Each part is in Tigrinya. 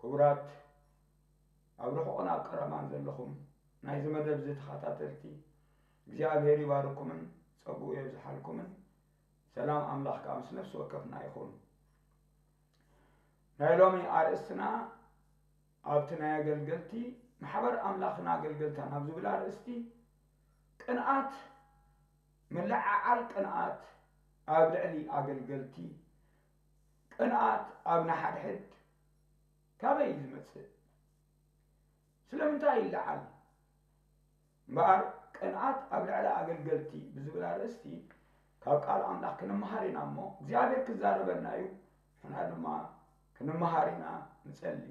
ክቡራት ኣብ ርሑቕን ኣብ ቀረባን ዘለኹም ናይዚ መደብ እዚ ተኸታተልቲ፣ እግዚኣብሔር ይባርኩምን ጸግኡ የብዝሓልኩምን። ሰላም ኣምላኽ ከኣ ምስ ነፍሲ ወከፍና ይኹን። ናይ ሎሚ ኣርእስትና ኣብቲ ናይ ኣገልገልቲ ማሕበር ኣምላኽን ኣገልገልታን ኣብ ዝብል ኣርእስቲ ቅንኣት፣ ምልዕዓል ቅንኣት ኣብ ልዕሊ ኣገልገልቲ፣ ቅንኣት ኣብ ንሓድሕድ ካበይ እዩ ዝመጽእ? ስለምንታይ ይለዓል? እምበኣር ቅንኣት ኣብ ልዕሊ ኣገልገልቲ ብዝብል ኣርእስቲ ካብ ቃል ኣምላኽ ክንመሃር ኢና እሞ እግዚኣብሔር ክዛረበና እዩ። ንሕና ድማ ክንመሃር ኢና። ንጸሊ።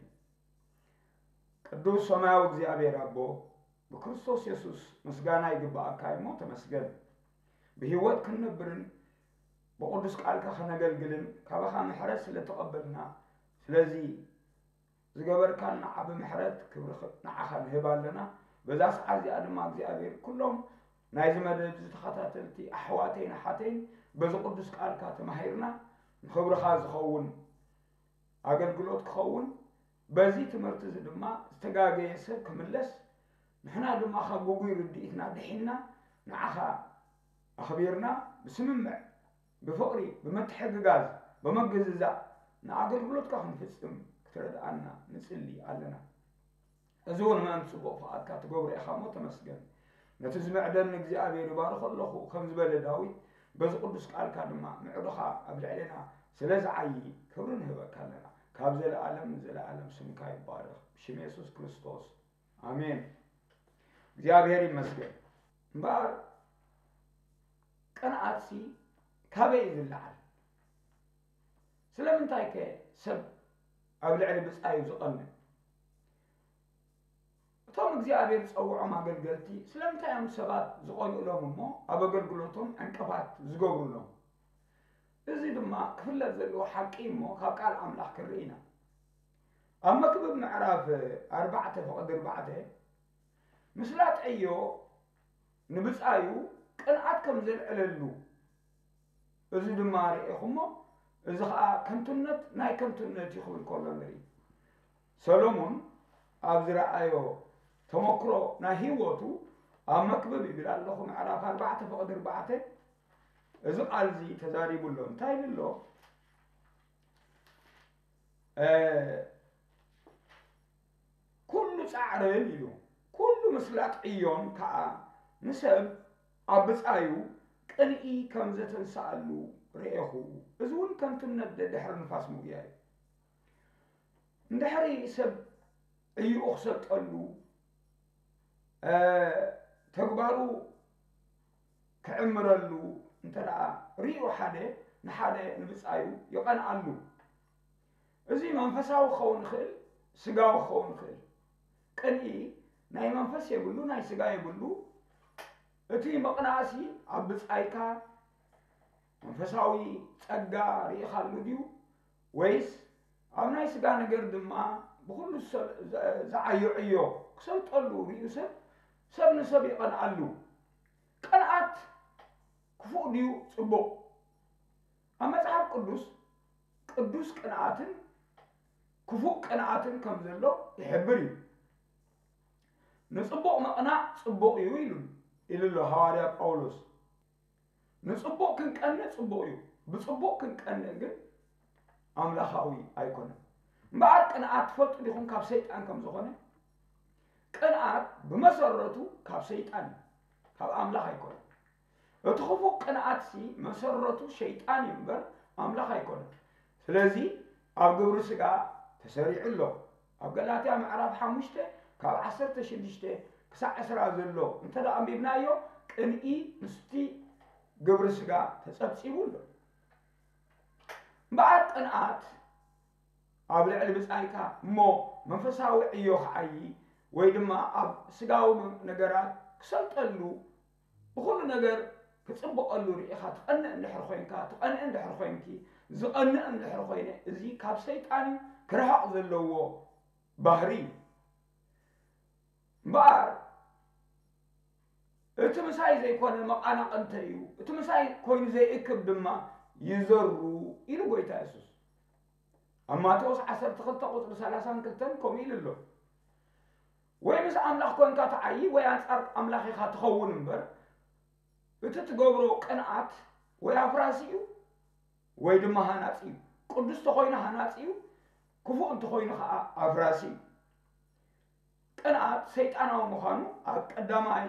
ቅዱስ ሰማያዊ እግዚኣብሔር ኣቦ፣ ብክርስቶስ የሱስ ምስጋና ይግብኣካ እሞ ተመስገን። ብህይወት ክንነብርን ብቕዱስ ቃልካ ከነገልግልን ካባኻ ምሕረት ስለ ተቐበልና፣ ስለዚ ዝገበርካልና ዓቢ ምሕረት ክብሪ ኽ-፣ ንዓኻ ንህብ ኣለና። በዛ ሰዓት እዚኣ ድማ እግዚኣብሔር ኩሎም ናይዚ መደብ ዝተኸታተልቲ ኣሕዋተይን ኣሓተይን በዚ ቅዱስ ቃልካ ተማሂርና ንኽብርኻ ዝኸውን ኣገልግሎት ክኸውን፣ በዚ ትምህርቲ እዚ ድማ ዝተጋገየ ሰብ ክምለስ፣ ንሕና ድማ ካብ ግጉይ ርድኢትና ድሒንና ንዓኻ ኣኽቢርና ብስምምዕ፣ ብፍቕሪ፣ ብምትሕግጋዝ፣ ብምግዝዛእ ንኣገልግሎትካ ክንፍጽም ክትረድኣና ንጽሊ ኣለና። እዚ እውን ምእንቲ ጽቡቕ ፍቓድካ ትገብሮ ኢኻ እሞ ተመስገን። ነቲ ዝምዕደኒ እግዚኣብሔር ይባርኾ ኣለኹ፣ ከም ዝበለ ዳዊት፣ በዚ ቅዱስ ቃልካ ድማ ምዕዶኻ ኣብ ልዕሌና ስለ ዝዓዪ ክብሪ ንህበካ ኣለና። ካብ ዘለኣለም ንዘለኣለም ስምካ ይባረኽ። ብሽም የሱስ ክርስቶስ፣ ኣሜን። እግዚኣብሔር ይመስገን። እምበኣር ቅንኣትሲ ካበይ እዩ ዝለዓል? ስለምንታይ ከ ሰብ ኣብ ልዕሊ ብጻዩ ዝቐንእ? እቶም እግዚኣብሔር ዝጸውዖም ኣገልገልቲ ስለምንታይ እዮም ሰባት ዝቐንኡሎም እሞ ኣብ ኣገልግሎቶም ዕንቅፋት ዝገብሩሎም? እዚ ድማ ክፍለጥ ዘለዎ ሓቂ እሞ ካብ ቃል ኣምላኽ ክንርኢ ኢና። ኣብ መክብብ ምዕራፍ ኣርባዕተ ፍቕዲ ኣርባዕተ፣ ምስላጥ ዕዮ ንብጻዩ ቅንኣት ከም ዘልዕለሉ፣ እዚ ድማ ርኢኹሞ፣ እዚ ኸኣ ከንቱነት ናይ ከንቱነት እዩ ክብል ከሎ ንርኢ። ሰሎሞን ኣብ ዝረኣዮ ተመክሮ ናይ ህይወቱ ኣብ መክብብ ይብል ኣለኹ፣ ምዕራፍ ኣርባዕተ ፍቕዲ ኣርባዕተ፣ እዚ ቃል እዚ ተዛሪቡ ኣሎ። እንታይ ይብል ኣሎ? እ፣ ኩሉ ጻዕርን ኢሉ፣ ኩሉ ምስላጥ ዕዮን ከኣ ንሰብ ኣብ ብጻዩ ቅንኢ ከም ዘተንስኣሉ ርኤኹ። እዚ እውን ከንቱነት ደድሕሪ ንፋስ ምጉያይ እዩ። እንድሕሪ ሰብ ዕይኡ ክሰልጠሉ፣ እ፣ ተግባሩ ክዕምረሉ እንተ ደኣ ርእዩ ሓደ ንሓደ ንብጻዩ ይቐንኣሉ። እዚ መንፈሳዊ ክኸውን ይኽእል፣ ስጋዊ ክኸውን ይኽእል። ቅንኢ ናይ መንፈስ የብሉ፣ ናይ ስጋ የብሉ። እቲ ምቕናእሲ ኣብ ብጻይካ መንፈሳዊ ጸጋ ርኢኻሉ ድዩ? ወይስ ኣብ ናይ ስጋ ነገር ድማ ብኹሉ ሰብ ዘ-፣ ዝዓዮ ዕዮ ክሰልጠሉ ርእዩ ሰብ፣ ሰብ ንሰብ ይቐንኣሉ። ቅንኣት ክፉእ ድዩ ጽቡቕ? ኣብ መጽሓፍ ቅዱስ ቅዱስ ቅንኣትን ክፉእ ቅንኣትን ከም ዘሎ ይሕብር እዩ። ንጽቡቕ ምቕናእ ጽቡቕ እዩ ኢሉ፣ ኢሉ ኣሎ ሃዋርያ ጳውሎስ። ንጽቡቕ ክንቀንእ ጽቡቕ እዩ፣ ብጽቡቕ ክንቀንእ ግን ኣምላኻዊ ኣይኮነን። እምበኣር ቅንኣት ትፈልጡ ዲኹም ካብ ሰይጣን ከም ዝኾነ? ቅንኣት ብመሰረቱ ካብ ሰይጣን እዩ፣ ካብ ኣምላኽ ኣይኮነን። እቲ ክፉእ ቅንኣትሲ መሰረቱ ሸይጣን እዩ እምበር ኣምላኽ ኣይኮነን። ስለዚ ኣብ ግብሪ ስጋ ተሰሪዑ ኣሎ። ኣብ ገላትያ ምዕራፍ ሓሙሽተ ካብ ዓሰርተ ሽዱሽተ ክሳዕ ዕስራ ዘሎ እንተ ደኣ ኣንቢብናዮ፣ ቅንኢ ምስቲ ግብሪ ስጋ ተጸብጺቡ ኣሎ። እምበኣር ቅንኣት ኣብ ልዕሊ ብጻይካ እሞ መንፈሳዊ ዕዮ ክዓዪ ወይ ድማ ኣብ ስጋዊ ነገራት ክሰልጠሉ ብኹሉ ነገር ክጽብቐሉ ርኢኻ ትቐንእ እንድሕር ኮይንካ፣ ትቐንእ እንድሕር ኮይንኪ፣ ዝቐንእ እንድሕር ኮይነ፣ እዚ ካብ ሰይጣን እዩ፣ ክርሕቕ ዘለዎ ባህሪ እዩ። እምበኣር እቲ ምሳይ ዘይኮነ መቓናቕንተ እዩ፣ እቲ ምሳይ ኮይኑ ዘይእክብ ድማ ይዘሩ ኢሉ ጎይታ የሱስ። ኣብ ማቴዎስ ዓሰርተ ክልተ ቁፅሪ ሰላሳን ክልተን ከምኡ ኢሉ ኣሎ። ወይ ምስ ኣምላኽ ኮንካ ትዓዪ ወይ ኣንጻር ኣምላኽ ኢኻ ትኸውን እምበር፣ እቲ ትገብሮ ቅንኣት ወይ ኣፍራሲ እዩ ወይ ድማ ሃናጺ እዩ። ቅዱስ ተኾይኑ ሃናጺ እዩ፣ ክፉእ እንተኾይኑ ኸዓ ኣፍራሲ እዩ። ቅንኣት ሰይጣናዊ ምዃኑ ኣብ ቀዳማይ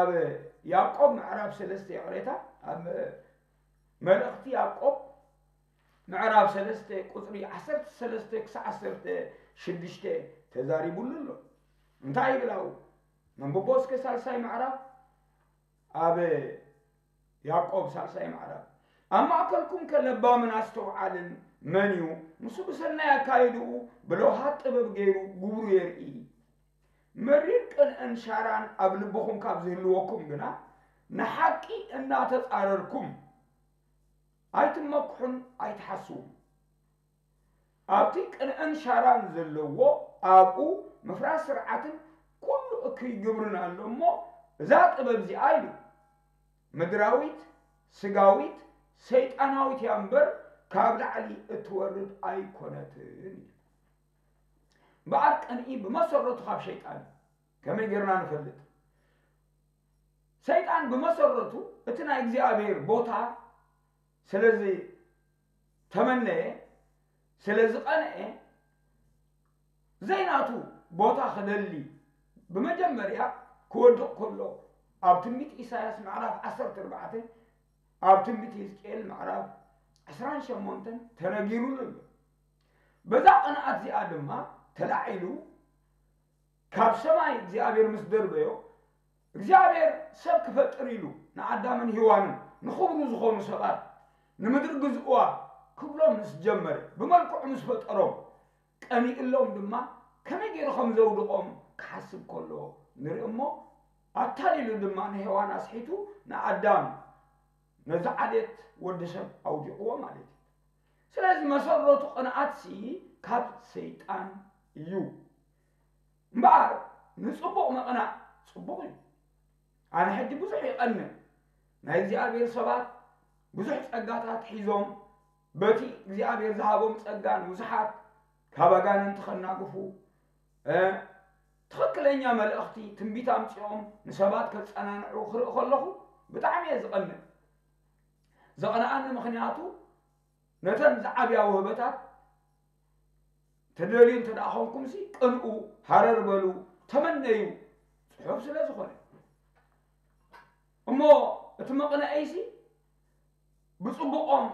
ኣብ ያዕቆብ ምዕራፍ ሰለስተ፣ ይቕሬታ፣ ኣብ መልእኽቲ ያዕቆብ ምዕራፍ ሰለስተ ቁፅሪ ዓሰርተ ሰለስተ ክሳብ ዓሰርተ ሽዱሽተ ተዛሪቡሉ ኣሎ። እንታይ ይብል ኣብኡ? መንብቦ እስከ ሳልሳይ ምዕራፍ ኣብ ያዕቆብ ሳልሳይ ምዕራፍ፣ ኣብ ማእከልኩም ከ ለባምን ኣስተውዓልን መን እዩ? ንሱ ብሰናይ ኣካይድኡ ብለውሃት ጥበብ ገይሩ ግብሩ የርኢ። መሪር ቅንእን ሻራን ኣብ ልብኹም ካብ ዝህልወኩም ግና፣ ንሓቂ እናተጻረርኩም ኣይትመክሑን ኣይትሓስዉን። ኣብቲ ቅንእን ሻራን ዘለዎ ኣብኡ ምፍራስ ስርዓትን ኩሉ እኩይ ግብርን ኣሎ እሞ፣ እዛ ጥበብ እዚኣ ኢሉ ምድራዊት፣ ስጋዊት፣ ሰይጣናዊት እያ እምበር ካብ ላዕሊ እትወርድ ኣይኮነትን። እምበኣር ቅንኢ ብመሰረቱ ካብ ሸይጣን እዩ። ከመይ ጌርና ንፈልጥ? ሰይጣን ብመሰረቱ እቲ ናይ እግዚኣብሔር ቦታ ስለዚ ተመነየ፣ ስለ ዝቐንኤ፣ ዘይናቱ ቦታ ክደሊ ብመጀመርያ ክወድቕ ከሎ፣ ኣብ ትንቢት ኢሳያስ ምዕራፍ ዓሰርተ ኣርባዕተ፣ ኣብ ትንቢት ሕዝቅኤል ምዕራፍ ዕስራን ሸሞንተን ተነጊሩሉ ኣሎ። በዛ ቅንኣት እዚኣ ድማ ተላዒሉ ካብ ሰማይ እግዚኣብሔር ምስ ደርበዮ፣ እግዚኣብሔር ሰብ ክፈጥር ኢሉ ንኣዳምን ሄዋንን ንኽብሩ ዝኾኑ ሰባት ንምድሪ ግዝእዋ ክብሎም ምስ ጀመረ፣ ብመልክዑ ምስ ፈጠሮም፣ ቀኒእሎም ድማ ከመይ ገይሩ ከም ዘውድቖም ክሓስብ ከሎ ንርኢ እሞ፣ ኣታሊሉ ድማ ንሄዋን ኣስሒቱ ንኣዳም ነዚ ዓሌት ወዲ ሰብ ኣውዲቕዎ ማለት እዩ። ስለዚ መሰረቱ ቅንኣትሲ ካብ ሰይጣን እዩ። እምበኣር ንጽቡቕ ምቕናእ ጽቡቕ እዩ። ኣነ ሕጂ ብዙሕ ይቐንእ። ናይ እግዚኣብሔር ሰባት ብዙሕ ጸጋታት ሒዞም በቲ እግዚኣብሔር ዝሃቦም ጸጋ ንብዙሓት ካብ ኣጋንንቲ ከናግፉ፣ እ፣ ትኽክለኛ መልእኽቲ ትንቢት ኣምጺኦም ንሰባት ከጸናንዑ ክርኢ ከለኹ ብጣዕሚ እየ ዝቐንእ። ዘቕንኣኒ ምኽንያቱ ነተን ዝዓብያ ውህበታት ትደልዩ እንተ ደኣ ኾንኩምሲ ቅንኡ፣ ሃረር በሉ፣ ተመነዩ ጽሑፍ ስለ ዝኾነ። እሞ እቲ መቕንኤይሲ ብጽቡቖም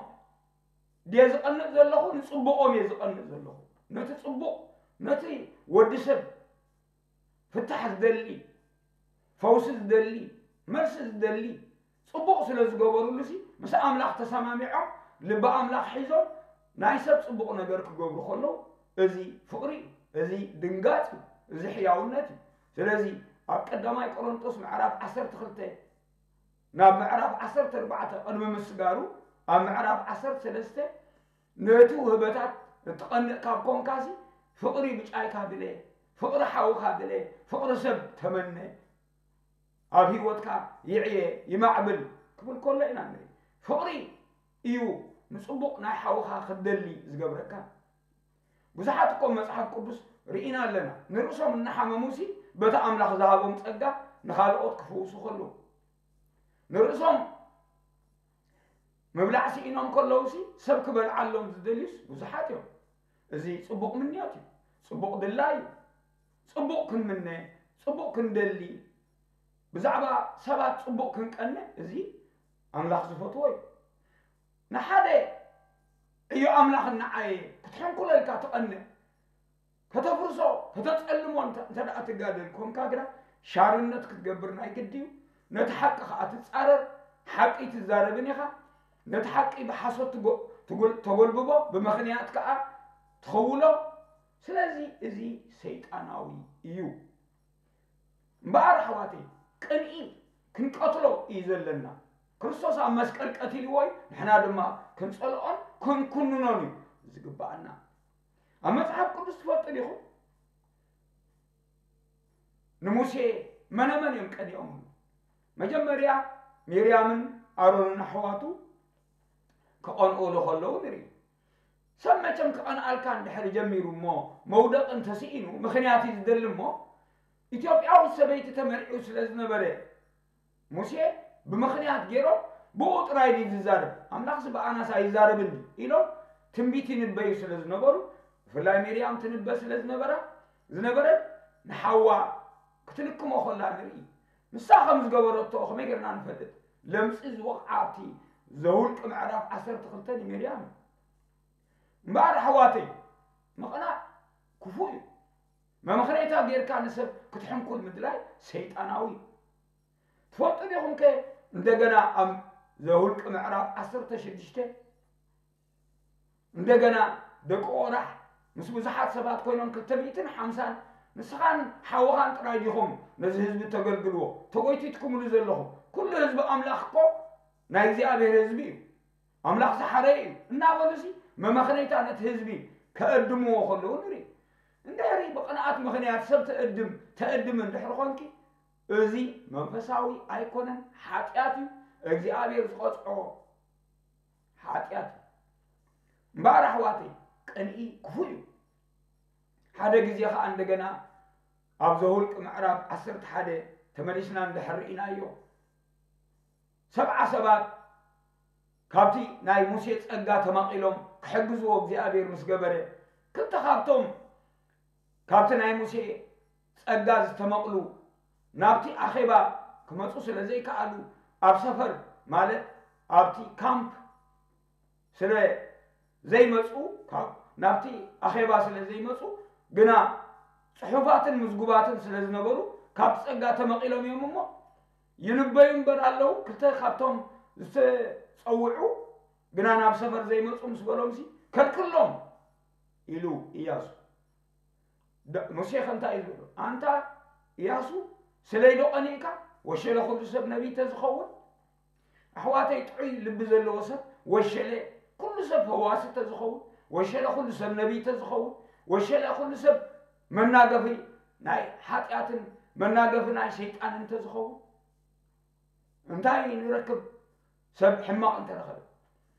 ድየ ዝቐንእ ዘለኹ? ንጽቡቖም እየ ዝቐንእ ዘለኹ። ነቲ ጽቡቕ፣ ነቲ ወዲ ሰብ ፍታሕ ዝደሊ፣ ፈውሲ ዝደሊ፣ መልሲ ዝደሊ፣ ጽቡቕ ስለ ዝገበሩሉሲ ምስ ኣምላኽ ተሰማሚዖም ልቢ ኣምላኽ ሒዞም ናይ ሰብ ጽቡቕ ነገር ክገብሩ ከለዉ፣ እዚ ፍቕሪ እዩ፣ እዚ ድንጋጽ እዩ፣ እዚ ሕያውነት እዩ። ስለዚ ኣብ ቀዳማይ ቆሮንጦስ ምዕራፍ ዓሰርተ ክልተ ናብ ምዕራፍ ዓሰርተ ኣርባዕተ ቅድሚ ምስጋሩ፣ ኣብ ምዕራፍ ዓሰርተ ሰለስተ ነቲ ውህበታት እትቐንእ ካብ ኮንካሲ፣ ፍቕሪ ብጫይካ ድለ፣ ፍቕሪ ሓውኻ ድለ፣ ፍቕሪ ሰብ ተመነ፣ ኣብ ህይወትካ ይዕየ ይማዕብል ክብል ከሎ ኢና ንርኢ። ፍቕሪ እዩ ንጽቡቕ ናይ ሓውኻ ክትደሊ ዝገብረካ። ብዙሓት እኮ መጽሓፍ ቅዱስ ርኢና ኣለና። ንርእሶም እናሓመሙሲ በቲ ኣምላኽ ዝሃቦም ጸጋ ንኻልኦት ክፍውሱ ከለዉ፣ ንርእሶም ምብላዕ ስኢኖም ከለዉሲ ሰብ ክበልዓሎም ዝደልዩስ ብዙሓት እዮም። እዚ ጽቡቕ ምንዮት እዩ። ጽቡቕ ድላይ እዩ። ጽቡቕ ክንምነ፣ ጽቡቕ ክንደሊ፣ ብዛዕባ ሰባት ጽቡቕ ክንቀንእ፣ እዚ ኣምላኽ ዝፈትዎ እዩ። ንሓደ ዕዮ ኣምላኽ እናዓየ ክትሕንኩለልካ ትቐንእ፣ ከተፍርሶ፣ ከተጸልሞ እንተ እንተ ደኣ ትጋደል ኮንካ ግና፣ ሻርነት ክትገብር ናይ ግዲ እዩ። ነቲ ሓቂ ከኣ ትጻረር፣ ሓቂ ኣይትዛረብን ኢኻ። ነቲ ሓቂ ብሓሶት ትጎ-፣ ትጎል-፣ ተጎልብቦ፣ ብምኽንያት ከኣ ትኸውሎ። ስለዚ እዚ ሰይጣናዊ እዩ። እምበኣር ኣሕዋተይ፣ ቅንኢ ክንቀትሎ እዩ ዘለና። ክርስቶስ ኣብ መስቀል ቀቲልዎ እዩ፣ ንሕና ድማ ክንጸልኦን ክንኩንኖን እዩ ዝግብኣና። ኣብ መጽሓፍ ቅዱስ ትፈልጡ ዲኹም? ንሙሴ መነመን እዮም ቀኒኦምሉ? መጀመርያ ሚርያምን ኣሮንን ኣሕዋቱ ክቐንኡሉ ከለዉ ንርኢ። ሰብ መቸም ክቐንኣልካ እንድሕር ጀሚሩ እሞ መውደቕ እንተስኢኑ ምኽንያት እዩ ዝደሊ እሞ፣ ኢትዮጵያዊ ሰበይቲ ተመርዒው ስለ ዝነበረ ሙሴ ብምኽንያት ገይሮም ብኡ ጥራይ ድዩ ዝዛረብ፣ ኣምላኽሲ ብኣናስ ኣይዛረብን ድዩ ኢሎም ትንቢት ይንበዩ ስለ ዝነበሩ፣ ብፍላይ ሚርያም ትንበ ስለ ዝነበራ ዝነበረት ንሓዋ ክትልክሞ ከላ ንርኢ። ንሳ ከም ዝገበረቶ ከመይ ጌርና ንፈልጥ? ለምጺ ዝወቕዓ ኣብቲ ዘውልቂ ምዕራፍ ዓሰርተ ክልተ ንሚርያም እዩ። እምበኣር ኣሕዋተይ፣ ምቕናእ ክፉእ እዩ። መመኽነይታ ጌርካ ንሰብ ክትሕንኩል ምድላይ ሰይጣናዊ እዩ። ትፈልጡ ዲኹም ከ እንደገና ኣብ ዘውልቂ ምዕራፍ ዓሰርተ ሽዱሽተ እንደገና ደቂ ቆራሕ ምስ ብዙሓት ሰባት ኮይኖም ክልተ ሚእትን ሓምሳን ንስኻን ሓውኻን ጥራይ ዲኹም ነዚ ህዝቢ ተገልግልዎ ተጎይቲትኩምሉ ዘለኹም? ኩሉ ህዝቢ ኣምላኽ እኮ ናይ እግዚኣብሔር ህዝቢ እዩ። ኣምላኽ ዝሓረየ እዩ እናበሉሲ መመኽነይታ ነቲ ህዝቢ ከእድምዎ ከለዉ ንርኢ። እንድሕሪ ብቕንኣት ምኽንያት ሰብ ተእድም ተእድም እንድሕሪ ኾንኪ፣ እዚ መንፈሳዊ ኣይኮነን፣ ሓጢኣት እዩ፣ እግዚኣብሔር ዝቐፅዖ ሓጢኣት እዩ። እምበኣር ኣሕዋተይ፣ ቅንኢ ክፉእ እዩ። ሓደ ግዜ ኸዓ እንደገና ኣብ ዘውልቂ ምዕራፍ ዓሰርተ ሓደ ተመሊስና እንድሕር ርኢናዮ፣ ሰብዓ ሰባት ካብቲ ናይ ሙሴ ጸጋ ተማቒሎም ክሕግዝዎ እግዚኣብሔር ምስ ገበረ፣ ክልተ ካብቶም ካብቲ ናይ ሙሴ ጸጋ ዝተመቕሉ ናብቲ ኣኼባ ክመጹ ስለ ዘይከኣሉ፣ ኣብ ሰፈር ማለት ኣብቲ ካምፕ ስለ ዘይመጹ፣ ካብ ናብቲ ኣኼባ ስለ ዘይመጹ፣ ግና ጽሑፋትን ምዝጉባትን ስለ ዝነበሩ፣ ካብ ጸጋ ተመቒሎም እዮም እሞ፣ ይንበዩ እምበር ኣለዉ። ክልተ ካብቶም ዝተጸውዑ ግና ናብ ሰፈር ዘይመጹ ምስ በሎምሲ፣ ከልክሎም ኢሉ ኢያሱ። ደ-፣ ሙሴ ከ እንታይ እዩ ዝብሎ? ኣንታ ኢያሱ፣ ስለይ ዶ ቀኒእካ? ወሸለ ኩሉ ሰብ ነቢይ ተዝኸውን? ኣሕዋተይ፣ ጥዑይ ልቢ ዘለዎ ሰብ፣ ወሸለ ኩሉ ሰብ ፈዋሲ ተዝኸውን፣ ወሸለ ኩሉ ሰብ ነቢይ ተዝኸውን፣ ወሸለ ኩሉ ሰብ መናገፊ ናይ ሓጢኣትን መናገፊ ናይ ሰይጣንን ተዝኸውን፣ እንታይ ንረክብ? ሰብ ሕማቕ እንተረኸበ።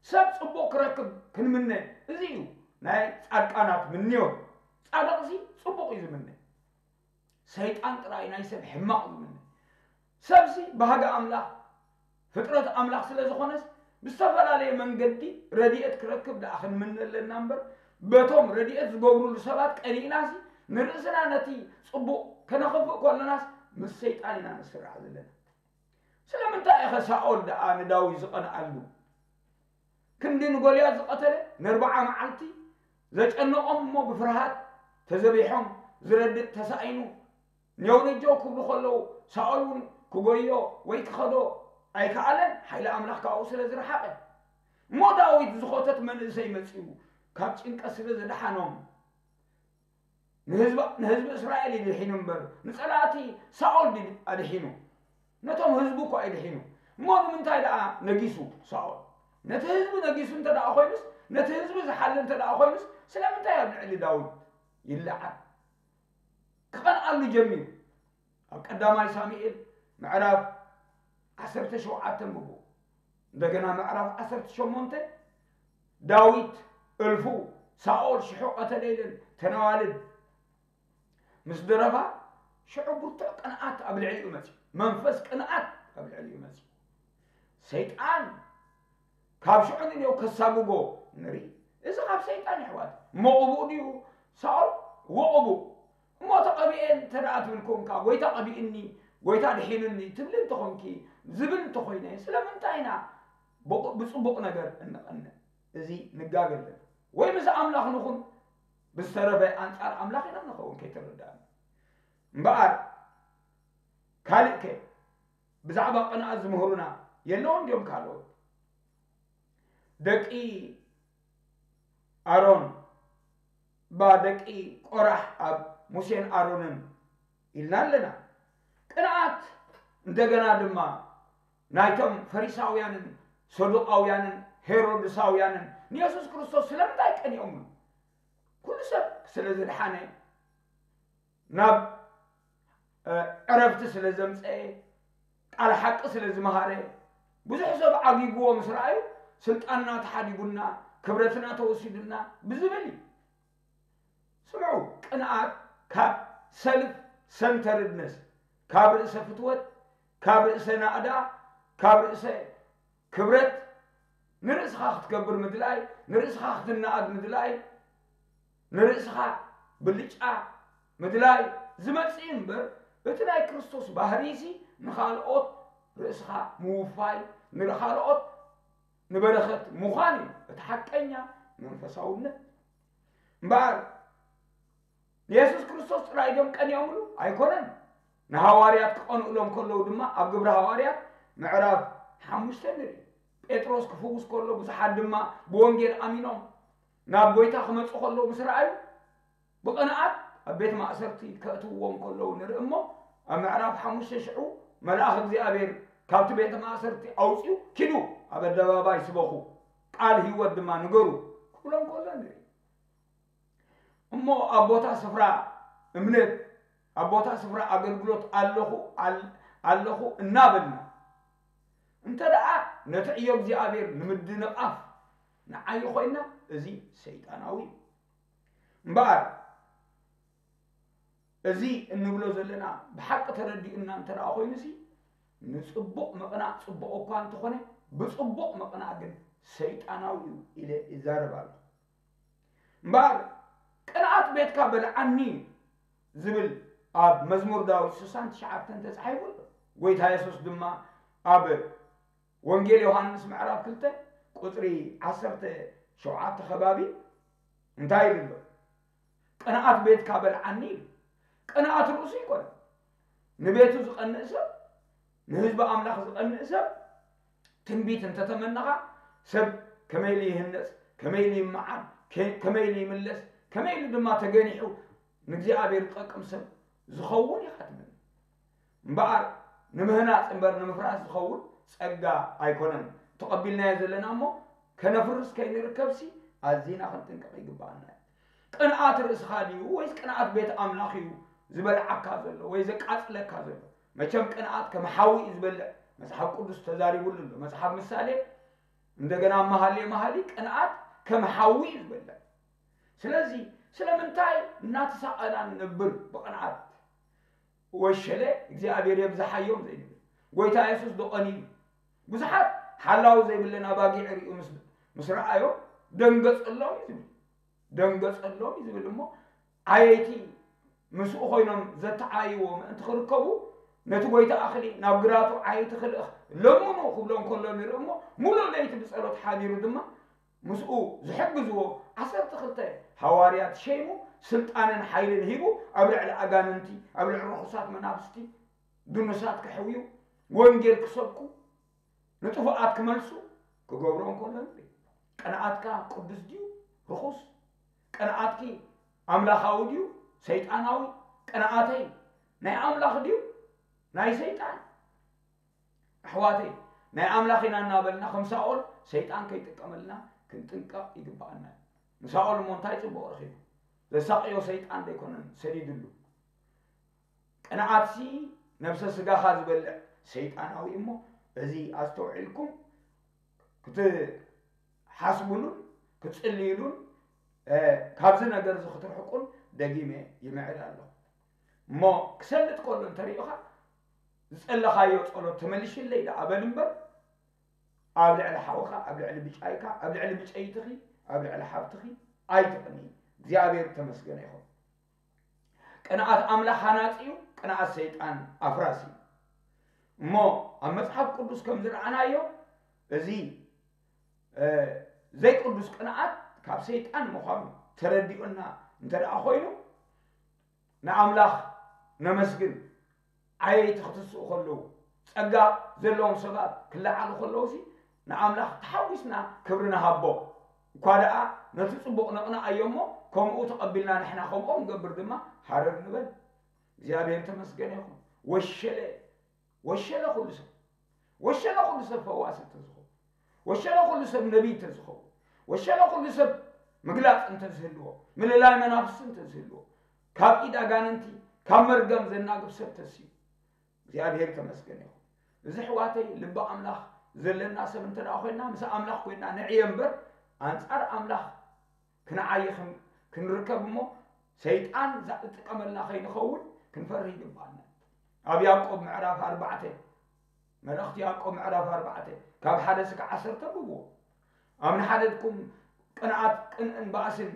ሰብ ጽቡቕ ክረክብ ክንምነ፣ እዚ እዩ ናይ ጻድቃናት ምንዮት። ጻድቕሲ ጽቡቕ እዩ ዝምነ። ሰይጣን ጥራይ ናይ ሰብ ሕማቕ ዝምነ። ሰብሲ ባህጊ ኣምላኽ፣ ፍጥረት ኣምላኽ ስለ ዝኾነስ፣ ብዝተፈላለየ መንገዲ ረድኤት ክረክብ ደኣ ክንምነ ኣለና እምበር፣ በቶም ረድኤት ዝገብሩሉ ሰባት ቀኒእናሲ፣ ንርእስና ነቲ ጽቡቕ ከነኽፍእ ከለናስ፣ ምስ ሰይጣን ኢና ንስራዕ ዘለና። ስለምንታይ ኢኸ ሳኦል ደኣ ንዳዊት ዝቐንኣሉ? ክንዲ ንጎልያድ ዝቐተለ፣ ንኣርብዓ መዓልቲ ዘጨነቖም እሞ ብፍርሃት ተዘቢሖም፣ ዝረድእ ተሳኢኑ፣ ኔው ነጀው ክብሉ ከለዉ፣ ሳኦል እውን ክጎዮ ወይ ክኸዶ ኣይከኣለን፣ ሓይሊ ኣምላኽ ካብኡ ስለ ዝረሓቐ። እሞ ዳዊት ዝኾተት መንእሰይ መጺኡ፣ ካብ ጭንቀት ስለ ዘድሓኖም፣ ንህዝቢ፣ ንህዝቢ እስራኤል እዩ ድሒኑ እምበር፣ ንጸላእቲ ሳኦል ድዩ ኣድሒኑ? ነቶም ህዝቢ እኮ እዩ ድሒኑ። እሞ ንምንታይ ደኣ ነጊሱ ሳኦል? ነቲ ህዝቢ ነጊሱ እንተ ደኣ ኮይኑስ፣ ነቲ ህዝቢ ዝሓሊ እንተ ደኣ ኮይኑስ፣ ስለምንታይ ኣብ ልዕሊ ዳዊት ይለዓል? ክቐንኣሉ ጀሚሩ። ኣብ ቀዳማይ ሳሙኤል ምዕራፍ ዓሰርተ ሸውዓተ ኣንብቡ። እንደገና ምዕራፍ ዓሰርተ ሸሞንተ፣ ዳዊት እልፉ፣ ሳኦል ሽሑ ቀተለ ኢለን ተን ኣዋልድ ምስ ደረፋ፣ ሽዑ ብርቱዕ ቅንኣት ኣብ ልዕሊኡ መጺኡ። መንፈስ ቅንኣት ኣብ ልዕሊኡ መጺኡ። ሰይጣን ካብ ሽዑ ንኔው ከሳጉጎ ንርኢ። እዚ ካብ ሰይጣን፣ የሕዋት። እሞ ቅቡእ ድዩ ሳኦል? እዎ ቅቡእ። እሞ ተቐቢኤ እንተ ደኣ ትብል ኮንካ፣ ጎይታ ቀቢእኒ፣ ጎይታ ድሒኑኒ ትብሊ እንተኾንኪ፣ ዝብል እንተኾይነ፣ ስለምንታይ ኢና ብቑ-፣ ብጽቡቕ ነገር እንቐንእ? እዚ ንጋገ ኣለና። ወይ ምስ ኣምላኽ ንኹን፣ ብዝተረፈ ኣንጻር ኣምላኽ ኢና ንኸውን ከይተረዳእና። እምበኣር፣ ካልእ ከ ብዛዕባ ቅንኣት ዝምህሩና የለውን ድዮም ካልኦት? ደቂ ኣሮን፣ ባ ደቂ ቆራሕ ኣብ ሙሴን ኣሮንን ኢልና ኣለና። ቅንኣት እንደገና ድማ ናይቶም ፈሪሳውያንን ሰዱቃውያንን ሄሮድሳውያንን ንየሱስ ክርስቶስ ስለምንታይ ቀኒኦምሉ? ኩሉ ሰብ ስለ ዝደሓነ፣ ናብ፣ እ፣ ዕረፍቲ ስለ ዘምጸኤ፣ ቃል ሓቂ ስለ ዝመሃረ፣ ብዙሕ ሰብ ዓጊግዎ ምስ ረኣዩ፣ ስልጣንና ተሓዲጉና፣ ክብረትና ተወሲዱና ብዝብል እዩ። ስምዑ፣ ቅንኣት ካብ ሰልፍ ሰንተርድነስ፣ ካብ ርእሰ ፍትወት፣ ካብ ርእሰ ናእዳ፣ ካብ ርእሰ ክብረት፣ ንርእስኻ ክትከብር ምድላይ፣ ንርእስኻ ክትናኣድ ምድላይ፣ ንርእስኻ ብልጫ ምድላይ ዝመጽእ እዩ እምበር፣ እቲ ናይ ክርስቶስ ባህርይሲ ንኻልኦት ርእስኻ ምውፋይ፣ ንኻልኦት ንበረኸት ምዃን እዩ እቲ ሓቀኛ መንፈሳውነት። እምበኣር ንየሱስ ክርስቶስ ጥራይ ድዮም ቀኒኦምሉ? ኣይኮነን። ንሃዋርያት ክቐንኡሎም ከለዉ ድማ ኣብ ግብሪ ሃዋርያት ምዕራፍ ሓሙሽተ ንርኢ። ጴጥሮስ ክፍውስ ከሎ ብዙሓት ድማ ብወንጌል ኣሚኖም ናብ ጎይታ ክመጹ ከለዉ ምስ ረኣዩ ብቕንኣት ኣብ ቤት ማእሰርቲ ከእትውዎም ከለዉ ንርኢ እሞ ኣብ ምዕራፍ ሓሙሽተ ሽዑ መልኣኽ እግዚኣብሔር ካብቲ ቤት ማእሰርቲ ኣውጺኡ ኪዱ ኣብ ኣደባባይ ስበኹ ቃል ህይወት ድማ ንገሩ ክብሎም ከሎ ንርኢ። እሞ ኣብ ቦታ ስፍራ እምነት ኣብ ቦታ ስፍራ ኣገልግሎት ኣለኹ ኣል- ኣለኹ እናበልና እንተ ደኣ ነቲ ዕዮ እግዚኣብሔር ንምድንቓፍ ንዓይ ኮይና እዚ ሰይጣናዊ እዩ። እምበኣር እዚ እንብሎ ዘለና ብሓቂ ተረዲኡና እንተ ደኣ ኮይኑሲ ንጽቡቕ ምቕናእ ጽቡቕ እኳ እንተኾነ ብጽቡቕ ምቕናእ ግን ሰይጣናዊ እዩ ኢለ ይዛረብ ኣለኹ። እምበኣር ቅንኣት ቤትካ በልዓኒ ዝብል ኣብ መዝሙር ዳዊት ስሳን ትሽዓተን ተጻሒፉ ኣሎ። ጎይታ የሱስ ድማ ኣብ ወንጌል ዮሃንስ ምዕራፍ ክልተ ቁጽሪ ዓሰርተ ሸውዓተ ከባቢ እንታይ ኢሉ ኣሎ? ቅንኣት ቤትካ በልዓኒ ኢሉ። ቅንኣት ርእሱ ይኮነ ንቤቱ ዝቐንእ ሰብ ንህዝቢ ኣምላኽ ዝቐንእ ሰብ ትንቢት እንተተመነኻ ሰብ ከመይ ኢሉ ይህነጽ፣ ከመይ ኢሉ ይመዓር፣ ከ- ከመይ ኢሉ ይምለስ፣ ከመይ ኢሉ ድማ ተገኒሑ ንእግዚኣብሔር ዝጠቅም ሰብ ዝኸውን ኢኻ ትብል። እምበኣር ንምህናጽ እምበር ንምፍራስ ዝኸውን ጸጋ ኣይኮነን ተቐቢልናዮ ዘለና እሞ ከነፍርስ ከይንርከብሲ ኣዚና ክንጥንቀቕ ይግብኣና እዩ። ቅንኣት ርእስኻ ድዩ ወይስ ቅንኣት ቤት ኣምላኽ እዩ ዝበልዓካ ዘሎ ወይ ዘቃጽለካ ዘሎ? መቸም ቅንኣት ከም ሓዊ እዩ ዝበልዕ። መጽሓፍ ቅዱስ ተዛሪቡሉ ኣሎ። መጽሓፍ ምሳሌ እንደገና መሃሌ መሃሊ ቅንኣት ከም ሓዊ እዩ ዝበልዕ። ስለዚ ስለምንታይ እናተሳቐና ንነብር ብቕንኣት? ወሸለ እግዚኣብሔር የብዝሓዮም ዘይንብል ጎይታ የሱስ ዶ ቀንዩ? ብዙሓት ሓላዊ ዘይብለን ኣባጊዕ ርእዩ ምስ ምስ ረኣዮም ደንገጸሎም እዩ ዝብል። ደንገጸሎም እዩ ዝብል እሞ ዓየይቲ ምስኡ ኮይኖም ዘተዓይዎ ምእንቲ ክርከቡ ነቲ ጎይታ ኣኽሊ ናብ ግራቱ ዓየይቲ ክልእኽ ለምኑ ክብሎም ከሎ ንርኢ እሞ ሙሉእ ለይቲ ብጸሎት ሓዲሩ ድማ ምስኡ ዝሕግዝዎ ዓሰርተ ክልተ ሃዋርያት ሸይሙ ስልጣንን ሓይልን ሂቡ ኣብ ልዕሊ ኣጋንንቲ ኣብ ልዕሊ ርኹሳት መናፍስቲ ድኑሳት ከሕውዩ ወንጌል ክሰብኩ ንጥፉኣት ክመልሱ ክገብሮ እንከሎ ንርኢ። ቅንኣትካ ቅዱስ ድዩ ርኹስ? ቅንኣትኪ ኣምላኻዊ ድዩ ሰይጣናዊ? ቅንኣተይ ናይ ኣምላኽ ድዩ ናይ ሰይጣን? ኣሕዋተይ ናይ ኣምላኽ ኢና እናበልና ከም ሳኦል ሰይጣን ከይጥቀመልና ክንጥንቀቕ ይግብኣና እዩ። ንሳኦል እሞ እንታይ ጽቡቕ ረኺቡ? ዘሳቕዮ ሰይጣን ዘይኮነን ሰዲድሉ። ቅንኣትሲ ነብሰ ስጋኻ ዝበልዕ ሰይጣናዊ እሞ እዚ ኣስተውዒልኩም ክትሓስብሉን ክትጽልይሉን ካብዚ ነገር እዚ ክትርሕቁን ደጊመ ይምዕድ ኣለኹ። እሞ ክሰልጥ ከሎ እንተሪእኻ ዝጸለኻዮ ጸሎት ተመሊሽለይ ደኣ በል እምበር ኣብ ልዕሊ ሓውኻ ኣብ ልዕሊ ብጫይካ ኣብ ልዕሊ ብጨይትኺ ኣብ ልዕሊ ሓብትኺ ኣይትቕኒ። እግዚኣብሔር ተመስገነ ይኹን። ቅንኣት ኣምላኽ ሃናጺ እዩ፣ ቅንኣት ሰይጣን ኣፍራሲ እዩ። እሞ ኣብ መጽሓፍ ቅዱስ ከም ዝረኣናዮ እዚ ዘይቅዱስ ቅንኣት ካብ ሰይጣን ምዃኑ ተረዲኡና እንተ ደኣ ኮይኑ ንኣምላኽ ነመስግን። ዓየይቲ ክትስኡ ከለዉ ጸጋ ዘለዎም ሰባት ክለዓሉ ከለዉ ሲ ንኣምላኽ ተሓጒስና ክብሪ ንሃቦ። እኳ ደኣ ነቲ ጽቡቕ ነቕንኣዮ እሞ ከምኡ ተቐቢልና ንሕና ከምኡ ክንገብር ድማ ሃረር ንበል። እግዚኣብሔር ተመስገነ ይኹን። ወሸለ ወሸለ ኩሉ ሰብ ወሸለ ኩሉ ሰብ ፈዋሲ እንተዝኸውን ወሸለ ኩሉ ሰብ ነቢይ እንተዝኸውን ወሸለ ኩሉ ሰብ ምግላፅ እንተዝህልዎ ምልላይ መናፍስቲ እንተዝህልዎ ካብ ኢድ ኣጋንንቲ ካብ መርገም ዘናግፍ ሰብ ተስዩ እግዚኣብሔር ተመስገን ይኹን። እዚ ሕዋተይ ልቢ ኣምላኽ ዘለና ሰብ እንተ ኮይና ምስ ኣምላኽ ኮይና ንዕየ እምበር ኣንጻር ኣምላኽ ክንዓይ ክንርከብ እሞ ሰይጣን ዝጥቀመልና ከይንኸውን ክንፈርህ ይግባና። ኣብ ያዕቆብ ምዕራፍ ኣርባዕተ፣ መልእኽቲ ያዕቆብ ምዕራፍ ኣርባዕተ ካብ ሓደ እስከ ዓሰርተ ብብዎ። ኣብ ንሓደድኩም ቅንኣት ቅንእን ባእስን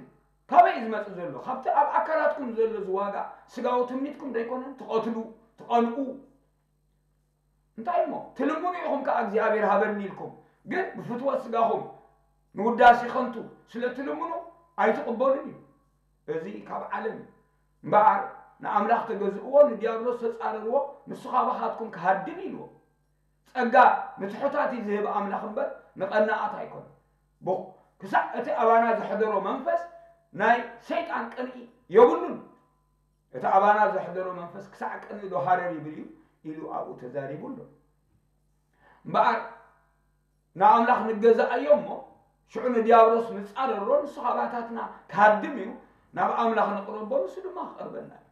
ካበይ እዩ ዝመጽእ ዘሎ? ካብቲ ኣብ ኣካላትኩም ዘሎ ዝዋጋ ስጋዊ ትምኒትኩም ዘይኮነን? ትቐትሉ፣ ትቐንኡ፣ እንታይ እሞ ትልምኑ ኢኹም ከኣ እግዚኣብሔር ሃበኒ ኢልኩም፣ ግን ብፍትወት ስጋኹም ንውዳሴ ከንቱ ስለ ትልምኑ ኣይትቕበሉን እዩ። እዚ ካብ ዓለም እዩ። እምበኣር ንኣምላኽ ተገዝእዎ፣ ንዲያብሎስ ተጻረርዎ፣ ንሱ ካባኻትኩም ክሃድም ኢልዎ። ጸጋ ንትሑታት እዩ ዝህብ ኣምላኽ እምበር ንቐናኣት ኣይኮነን። ክሳዕ እቲ ኣባና ዘሕደሮ መንፈስ ናይ ሰይጣን ቅንኢ የብሉን። እቲ ኣባና ዘሕደሮ መንፈስ ክሳዕ ቅንኢ ዶ ሃረር ይብል እዩ ኢሉ ኣብኡ ተዛሪቡ ኣሎ። እምበኣር ንኣምላኽ ንገዛኣዮ እሞ ሽዑ ንዲያብሎስ ንጻረሮ፣ ንሱ ካባታትና ክሃድም እዩ። ናብ ኣምላኽ ንቕረቦ፣ ንሱ ድማ ክቐርበና እዩ።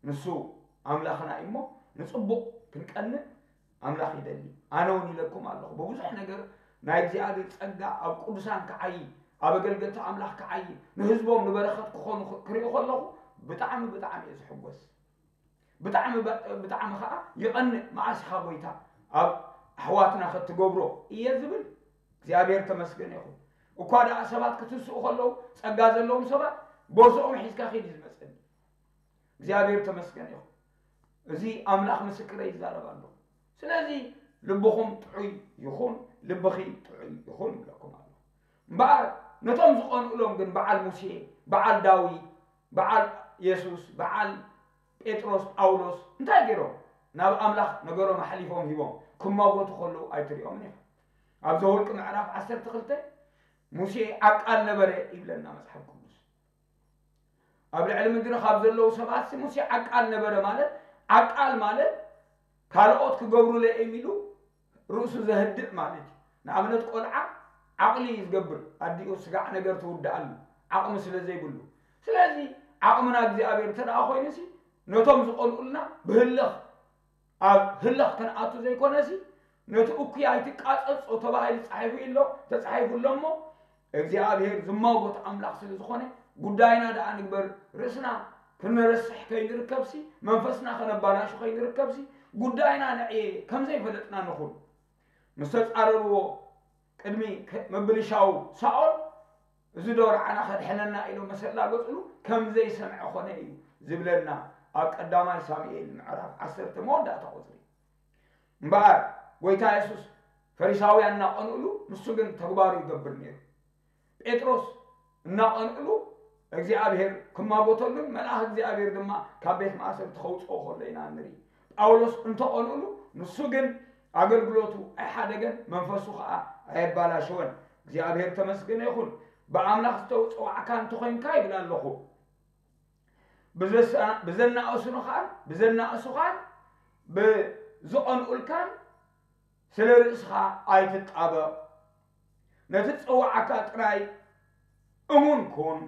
ንሱ ኣምላኽና እዩ እሞ ንጽቡቕ ክንቀንእ ኣምላኽ ይደሊ። ኣነ እውን ኢለኩም ኣለኹ፣ ብብዙሕ ነገር ናይ እግዚኣብሔር ጸጋ ኣብ ቅዱሳን ክዓዪ፣ ኣብ ኣገልገልቲ ኣምላኽ ክዓዪ፣ ንህዝቦም ንበረኸት ክኾኑ ክርእዩ ከለኹ ብጣዕሚ ብጣዕሚ እየ ዝሕጎስ። ብጣዕሚ ብጣዕሚ ከዓ ይቐንእ። መዓስ ኢኻ ጎይታ ኣብ ኣሕዋትና ክትገብሮ እየ ዝብል። እግዚኣብሔር ተመስገን ይኹን። እኳ ደኣ ሰባት ክትስኡ ከለዉ ጸጋ ዘለዎም ሰባት ቦዝኦም ሒዝካ ኺድ እዩ ዝመጸኒ። እግዚኣብሔር ተመስገን ይኹን። እዚ ኣምላኽ ምስክረይ ይዛረብ ኣሎ። ስለዚ ልብኹም ጥዑይ ይኹን፣ ልብኺ ጥዑይ ይኹን ይብለኩም ኣሎ። እምበኣር ነቶም ዝቐንኡሎም ግን በዓል ሙሴ፣ በዓል ዳዊት፣ በዓል የሱስ፣ በዓል ጴጥሮስ፣ ጳውሎስ እንታይ ገይሮም? ናብ ኣምላኽ ነገሮም ኣሕሊፎም ሂቦም ክማጎቱ ከለዉ ኣይትሪኦምን ኢኻ። ኣብ ዘኍልቁ ምዕራፍ ዓሰርተ ክልተ ሙሴ ዓቃል ነበረ ይብለና መጽሓፍ ቅዱስ። ኣብ ልዕሊ ምድሪ ካብ ዘለዉ ሰባትሲ ሙሴ ዓቃል ነበረ ማለት፣ ዓቃል ማለት ካልኦት ክገብሩለይ እዮም ኢሉ ርእሱ ዘህድእ ማለት እዩ። ንኣብነት ቆልዓ ዓቕሊ እዩ ዝገብር፣ ኣዲኡ ስጋዕ ነገር ትውድኣሉ ዓቕሚ ስለ ዘይብሉ። ስለዚ ዓቕምና እግዚኣብሔር እንተ ደኣ ኮይኑሲ ነቶም ዝቐንኡልና ብህልኽ ኣብ ህልኽ ክንኣቱ ዘይኮነሲ ነቲ እኩይ ኣይትቃጸጾ ተባሂሉ ተጻሒፉ ኣሎ፣ ተጻሒፉ ኣሎ እሞ እግዚኣብሔር ዝማጎት ኣምላኽ ስለ ዝኾነ ጉዳይና ደኣ ንግበር፣ ርእስና ክነረስሕ ከይንርከብሲ፣ መንፈስና ከነባላሹ ከይንርከብሲ፣ ጉዳይና ንዕየ ከም ዘይፈለጥና ንኹን። ምስ ተጻረርዎ ቅድሚ ከ-፣ ምብልሻው ሳኦል፣ እዚ ዶ ንዓና ከድሕነና ኢሎም መሰላገጽሉ ከም ዘይሰምዐ ኾነ እዩ ዝብለና ኣብ ቀዳማይ ሳሙኤል ምዕራፍ ዓሰርተ መወዳእታ ቁጽሪ። እምበኣር ጎይታ የሱስ ፈሪሳውያን እናቐንኡሉ ንሱ ግን ተግባሩ ይገብር ነይሩ። ጴጥሮስ እናቐንኡሉ እግዚኣብሔር ክማጎተሉን መልኣኽ እግዚኣብሔር ድማ ካብ ቤት ማእሰርቲ ከውፅኦ ከሎ ኢና ንርኢ። ጳውሎስ እንተቐንኡሉ ንሱ ግን ኣገልግሎቱ ኣይሓደገን፣ መንፈሱ ኸዓ ኣየባላሸወን። እግዚኣብሔር ተመስገነ ይኹን። ብኣምላኽ ዝተውፅዋዕካ እንተኾይንካ ይብል ኣለኹ። ብዘሳ-፣ ብዘናእሱኻን ብዘናእሱኻን ብዝቐንኡልካን ስለ ርእስኻ ኣይትጣበቕ። ነቲ ዝጸዋዓካ ጥራይ እሙን ኩን።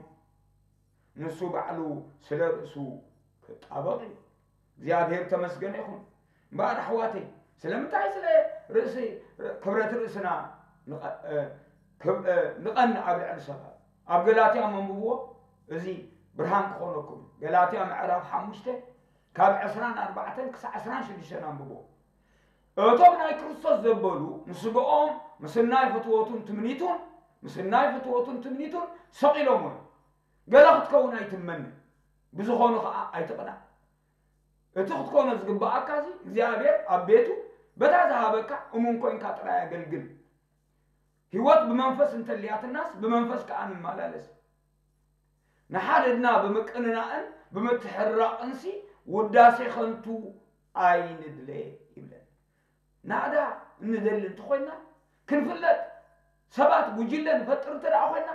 ንሱ ባዕሉ ስለ ርእሱ ክጣበቕ እዩ። እግዚኣብሔር ተመስገነ ይኹን። እምበኣር ኣሕዋተይ፣ ስለምንታይ ስለ ርእሲ፣ ክብረት ርእስና ንቐ-፣ እ፣ ክብ-፣ እ፣ ንቐንእ ኣብ ልዕሊ ሰባት? ኣብ ገላትያ መንብብዎ፣ እዚ ብርሃን ክኾነኩም። ገላትያ ምዕራፍ ሓሙሽተ ካብ ዕስራን ኣርባዕተን ክሳዕ ዕስራን ሽዱሽተን ኣንብቦ። እቶም ናይ ክርስቶስ ዘበሉ ንስጋኦም ምስናይ ፍትወቱን ትምኒቱን፣ ምስናይ ፍትወቱን ትምኒቱን ሰቒሎሞ እዮም። ገለ ክትከውን ኣይትመነ፣ ብዝኾኑ ኸዓ ኣይትቕናእ። እቲ ክትኮኖ ዝግብኣካ እዚ እግዚኣብሔር ኣብ ቤቱ በታ ዝሃበካ እሙን ኮይንካ ጥራይ ኣገልግል። ህይወት ብመንፈስ እንተልያትናስ ብመንፈስ ከኣ ንመላለስ። ንሓደድና ብምቅንናእን ብምትሕራቕንሲ ውዳሴ ከንቱ ኣይንድለ ይብለና። ናእዳ እንደሊ እንተኾይና ክንፍለጥ፣ ሰባት ጉጅለ ንፈጥር እንተ ደኣ ኮይና፣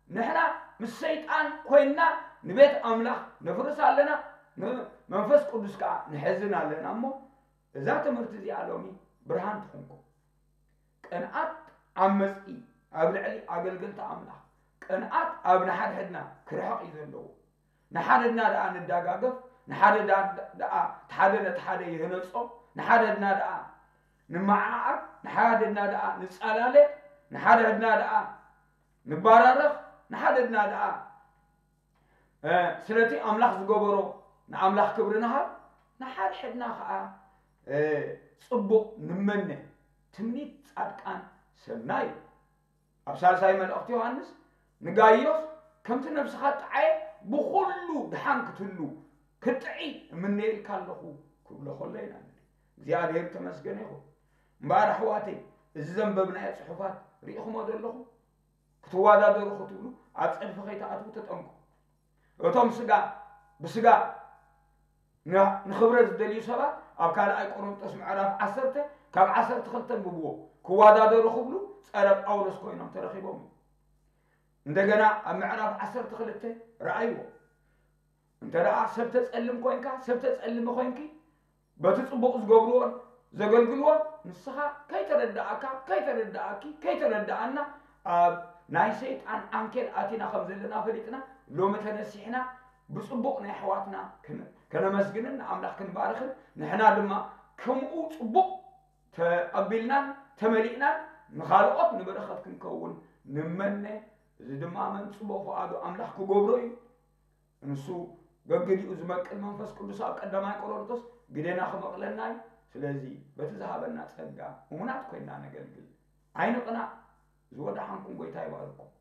ንሕና ምስ ሰይጣን ኮይንና ንቤት ኣምላኽ ነፍርስ ኣለና፣ ንመንፈስ ቅዱስ ከኣ ንሕዝን ኣለና። እሞ እዛ ትምህርቲ እዚኣ ሎሚ ብርሃን ትኹንኩም። ቅንኣት ዓመጽቲ ኣብ ልዕሊ ኣገልገልቲ ኣምላኽ፣ ቅንኣት ኣብ ንሓድሕድና ክርሕቕ እዩ ዘለዎ። ንሓደድና ደኣ ንዳጋገፍ፣ ንሓደዳ-፣ ደኣ እቲ ሓደ ነቲ ሓደ ይህነጾ፣ ንሓደድና ደኣ ንመዓዓር፣ ንሓደድና ደኣ ንጸላለ፣ ንሓደድና ደኣ ንባራረኽ፣ ንሓደድና ደኣ ስለቲ ኣምላኽ ዝገበሮ ንኣምላኽ ክብሪ ንሃብ፣ ንሓድሕድና ኸዓ ጽቡቕ ንመነ። ትምኒት ጻድቃን ሰናይ እዩ። ኣብ ሳልሳይ መልእኽቲ ዮሃንስ ንጋይዮስ ከምቲ ነብስኻ ጥዓየ ብኹሉ ድሓን ክትህሉ ክትጥዒ እምነየልካ ኣለኹ ክብሎ ከሎ ኢና ንርኢ። እግዚኣብሔር ተመስገነ ይኹን። እምበኣር ኣሕዋተይ፣ እዚ ዘንበብናዮ ጽሑፋት ርኢኹሞ ዘለኹም? ክትወዳደሩ ክትብሉ ኣብ ጸድፊ ከይትኣትዉ ተጠንቀቑ። እቶም ስጋ ብስጋ ንኽብረት ዝደልዩ ሰባት ኣብ ካልኣይ ቆሮንጦስ ምዕራፍ ዓሰርተ ካብ ዓሰርተ ክልተ ኣንብብዎ። ክወዳደሩ ክብሉ ጸረ ጳውሎስ ኮይኖም ተረኺቦም እዩ። እንደገና ኣብ ምዕራፍ ዓሰርተ ክልተ ረኣይዎ። እንተ ደኣ ሰብ ተጸልም ኮይንካ፣ ሰብ ተጸልሚ ኮይንኪ፣ በቲ ጽቡቕ ዝገብርዎን ዘገልግልዎን ንስኻ ከይተረዳእካ፣ ከይተረዳእኪ፣ ከይተረዳእና ኣብ ናይ ሰይጣን ዓንኬል ኣቲና ከም ዘለና ፈሊጥና፣ ሎሚ ተነሲሕና ብጽቡቕ ናይ ኣሕዋትና ከነመስግንን ንኣምላኽ ክንባርኽን ንሕና ድማ ከምኡ ጽቡቕ ተቐቢልናን ተመሊእናን ንኻልኦት ንበረኸት ክንከውን ንመነ። እዚ ድማ መን ጽቡቕ ፍቓዱ ኣምላኽ ክገብሮ እዩ። ንሱ ገግዲኡ ዝመቅል መንፈስ ቅዱስ ኣብ ቀዳማይ ቆሮንቶስ ግደና ክመቕለና እዩ። ስለዚ በቲ ዝሃበና ጸጋ እሙናት ኮይና ነገልግል። ኣይንቕናእ። ዝወደሓንኩም ጎይታ ይባርኩም።